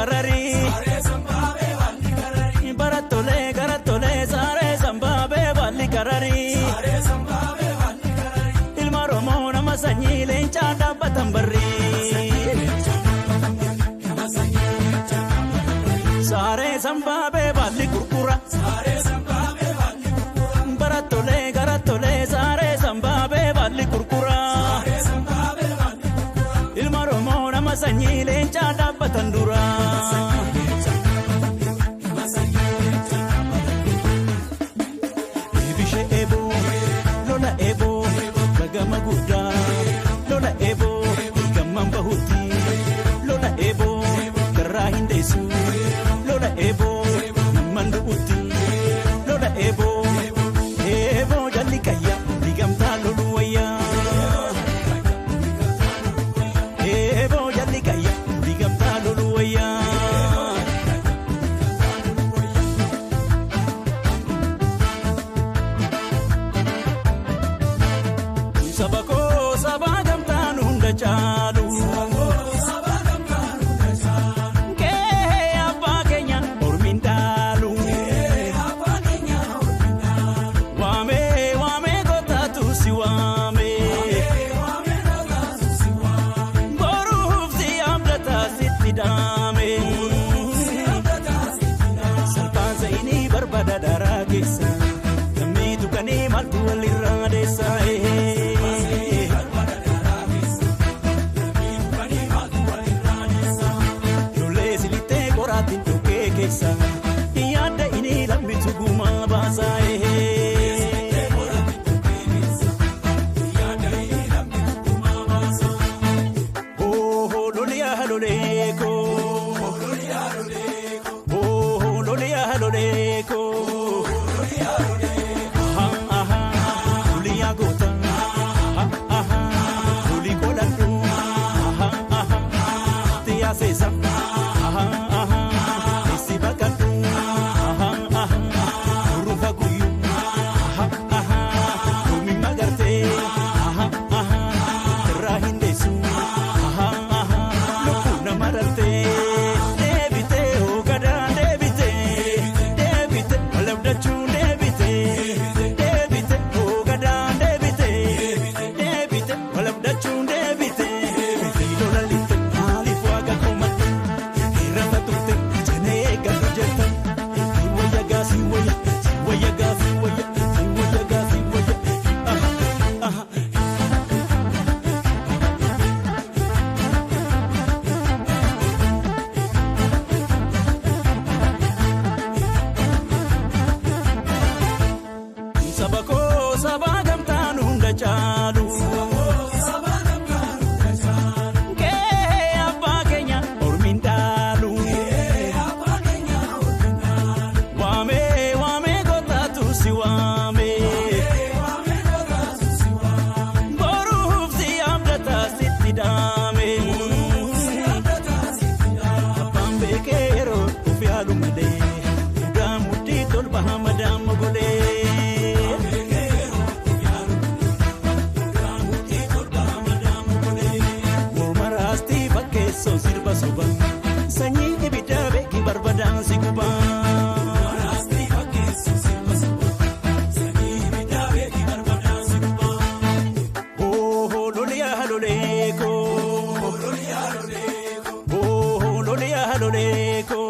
kararii. Barattolee garattolee saaree sambaabee baalli kararii. Ilma Oromoo nama sanyii leencaa dhaabbatan barrii. Saaree sambaabee baalli gurgura. Barattolee garattolee saaree sambaabee baalli gurgura. Ilma Oromoo nama sanyii leencaa dhaabbatan dura. Eebishe eeboo lola eeboo bagama guddaa lola eeboo gamman bahutti lola eeboo garraa hin deessu lola eeboo namman du'utti lola eeboo eeboo jalli kayya digamtaa lolu wayyaa. Eeboo jalli kayya digamtaa lolu wayyaa. Saba koo saba gamtaan hunda caalu. Kee abbaa keenya ormiin dhaalu. Waamee waamee kootaatu si waamee. Boruuf si abdataa sitti daame. Salphaan sa'inii barbaada daraa keessa. Lammiitu kanii maaltu walirraa deessa. Ijoollee silittee qoraatiin dhokee keessa. Yaadda inni lammitu gumaa baasa. Oh, loliyaa loleeko. Oh, loliyaa loleeko. Aha, aha, loliyaa goota. Aha, aha, loli koladhu. Aha, aha, tiyaa seesa. Aha, aha, isi bakadhu. Aha, aha, urufa guyyu. Aha, aha, loomi magartee. Aha, aha, irraa hin deessu. Aha, aha, lubbuu nama rartee. Deebitee hoogadaa deebitee. Deebitee walabdachuun deebitee. Deebitee hoogadaa deebitee. Deebitee walabdachuun deebitee. Lola litte maaliif waaqa komatte? Hir'ata turte jenee eeggadhu jette. Si wayya gaa si wayya si wayya gaa si wayya si wayya gaa si wayya. Aha aha. Saba koo saba gamtaan hunda caalu. Kee abbaa keenya ormiin dhaalu. Waamee waamee kootaatu si waamee. Boruuf si abdataa sitti daame. Abbaan beekee yeroo of yaalu malee. Mudaa mudhii tolba hamadaa mogolee. Morma raastii fakkeessoo sirba soba. Sanyii ibiddaa beeki barbadaan si guba. Oh, loliyaa loleeko. Oh, loliyaa loleeko.